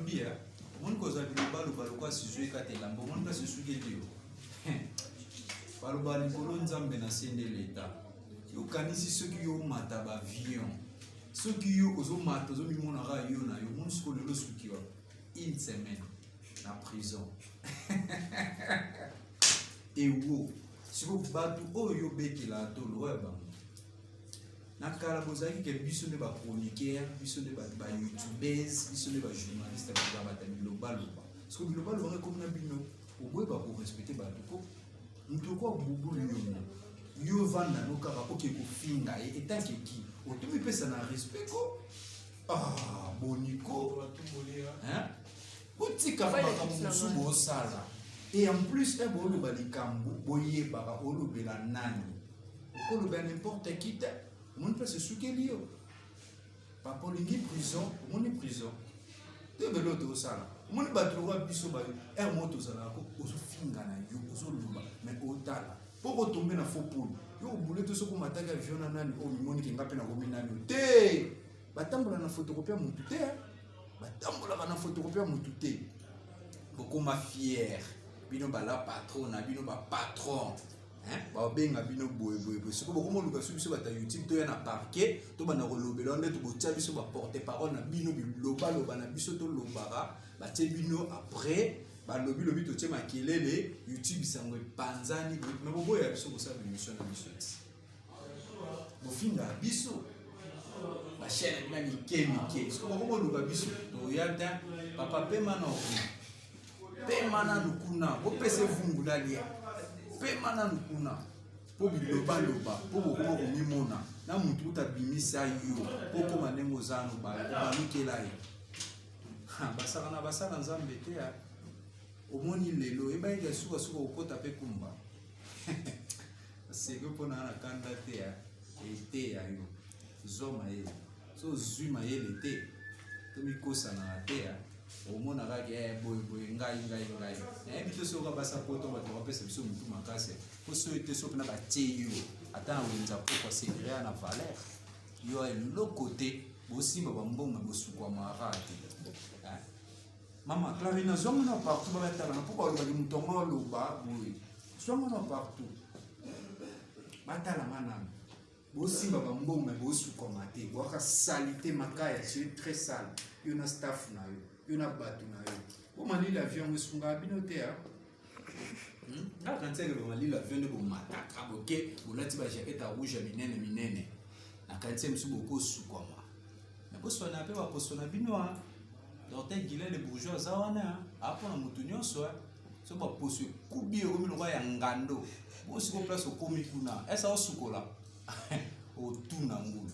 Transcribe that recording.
Balobi ya omoni kozwa bilobaloba lokola sizo ekata elamba, omoni place esukeli yo. Baloba likolo Nzambe na se nde leta. Yokanisi soki yo omata baavion, soki yo ozomata ozomimonaka yo na yo, omoni sikoyo lelo osuki wapi? Une semaine na prison. Ewo sikoyo bato oyo yo obetela tolo oyo bango na kala bozalaki ke biso nde ba chroniqueur, biso nde bato ba youtubeurs, biso nde ba journaliste, bato ba bato ya bilobaloba. Sikoyo bilobaloba ngo ekomi na bino, oboyeba korespecte bato ko moto okoa bubulu yomo yo vanda no kaka oke kofinga ye etanke ki otomipesa na respect ko. Ah, boniko hein? Botikaka makambo mosusu bosala, et en plus e booloba likambo boyebaka olobela nani, okolobela n'importe qui te. Omoni place esukeli yo, papa olingi prison, omoni prison toyebeli oyo tozosala. Omoni bato lokola biso bayo ere moko tozalaka ko ozofinga na yo ozoloba, mais otala mpo kotombe na faux poule yo obule to soki omataki avion na nani oyo mimoniki nga mpe nakomi nani oyo te. Batambola na photocopie ya motu te, batambolaka na photocopie ya motu te. Bokoma fier bino bala patron na bino bapatron, babenga bino boye boye boye. Sikoyo bokoma oluka so biso bato ya YouTube toya na parquet tobanda kolobela nde tobotia biso baporte parole na bino, bilobaloba na biso tolobaka batie bino après balobi lobi totie makelele YouTube sango epanzani. Me boboya biso kosala émission na biso ti bofingaka biso bachaine na bino ya mike mike. Sikoyo bokoma oluka biso toya te. Papa pema na okuna, pema nanu kuna, bopesa evungula lia, pema nanu kuna mpo bilobaloba mpo bokoma komimona na motu kuta abimisa yo mpo okoma ndenge oza no obalukela ye. Basaka na basala Nzambe te. Omoni lelo ebayeke ya sukasuka okota mpe kumba seke mpona na kanda te eteya yo. Zwa mayele, so ozwi mayele te tomikosanaka te. Omona kaka boye boye ngai ngai ngai nayebi te soki basa poto bato bapesa biso motu makasi po soki te soki na batie yo ata na wenza pokwa segrea na valeur yo eloko te, bosimba bambongo bosukwamaka te. Mama Clarina, zwanga na partout babatalanga mpo balobaki moto yango aloba boye, zwanga na partout batalanga nano. Bosimba bambongo bosukwama te, boyaka salite makaya, c'est très sale yo na staff na yo, yo na bato na yo. Bomalili avion yango esungaka bino te. Nga kanisaki bamalili avion nde bomataka boke bolati bajaquette ya rouge ya minene minene, nakanisi mosusu bokosukwama me boswana mpe baposo na bino. Docteur Guilain le bourgeois aza wana apona motu nyonso. So baposo ekubi ekomi lokola ya ngando, bosiko place okomi kuna esa osukola otuna ngulu.